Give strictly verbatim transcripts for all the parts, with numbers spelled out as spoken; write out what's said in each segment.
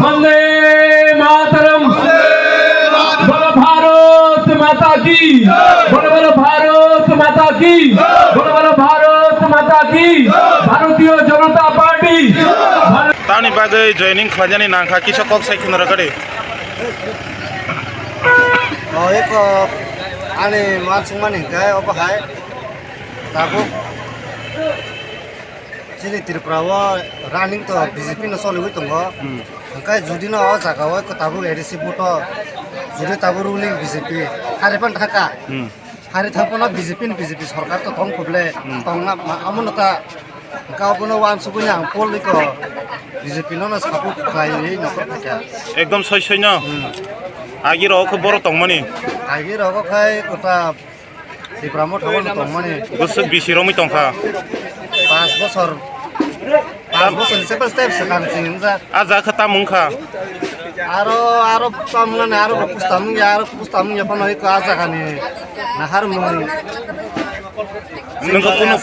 वंदे मातरम। बोलो भारत माता की। बोलो, बोलो भारत माता की। बोलो, बोलो भारत माता की। भारतीय Janata party. Tamni bagwi joining khlainani nangkha kisa kok sai khunaro gade. O, eko ani uansukmani hwnkhe obo hai tabuk chini Tripura o running to B J P no choliwi tongo. Hmm. Hwnkhe judi no o jaga o eko tabuk A D C vote o judi tabuk ruling B J P hari phan thangkha. Hmm. Hari thangphano B J P ni B J P sorkar to tong khuble, hmm, tongna ma-, amo no ta, hwnkhe abono uansugwi ang polni ko B J P no no support khlaiwi nokol thangkha. Ekdom soi soi no? Hmm. Agi rok khe borok tongmani? Agi rok khai kota Tipra Motha o tongmani. Bwswk bisi romwi tongkha? Pas bosor. Pas bosor ni step step swkang chini wngkha. A jaga khe tam wngkha? Aro, aro tam wngkha, aro bo kustam wngya, aro kustam wngya phano eko a jaga ni nahar mung. Nungkha kunu,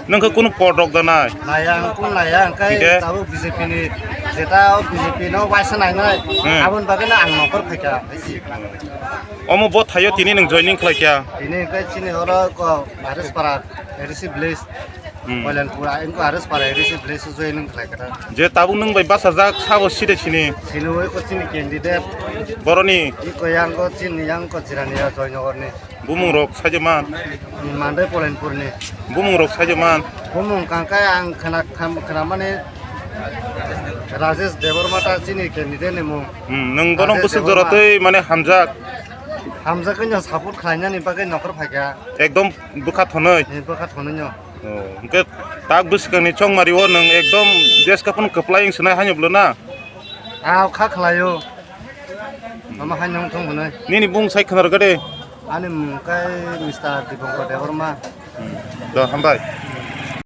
nungkha kunu pot rok da nai? Nai ang kun nai ang kai. Hingke? Tabuk B J P ni jeta o B J P no waisa nai nai. Hmm. Aboni bagwi no ang nokor phaikha. Omo bo thaio tini nwng joining khlaikha? Tini hwnkhe chini oro ko Harespara A D C village, hmm, Koilanpur, ah, wngkha Harespara A D C village o joining khlaikha. Je tabuk nwng bai bachajak sabo side sini? Sini oi ko chini candidate. Boroni? Iko yang ko chini yang ko Jirania Joynagar ni. Bumung rok saijak man? Ni Mandai Koilanpur ni. Bumung rok saijak man? Bumung kangkai ang khna, kham-, khna mani Rajesh Debbarma ta chini candidate ni mung. Hmm, nwng bono Rajesh bwswk Debbarma. Jora twi mane hamjak? Hamjak wngya support khlainani bagwi nokor phaikha. Ekdom bwkha thonwi? Ni bwkha thonwi no. Oh, hwnkhe tak bwskangni chongmari o nwng ekdom jeska phano kwplai wng swnai haino bwlwna? Ah, kha khlaio. Mama hai nwng thung hwnwi. Nini bung sai khwnar gade? Ani mung kai Mister Dipankar Debbarma. Hmm. Do, hambai.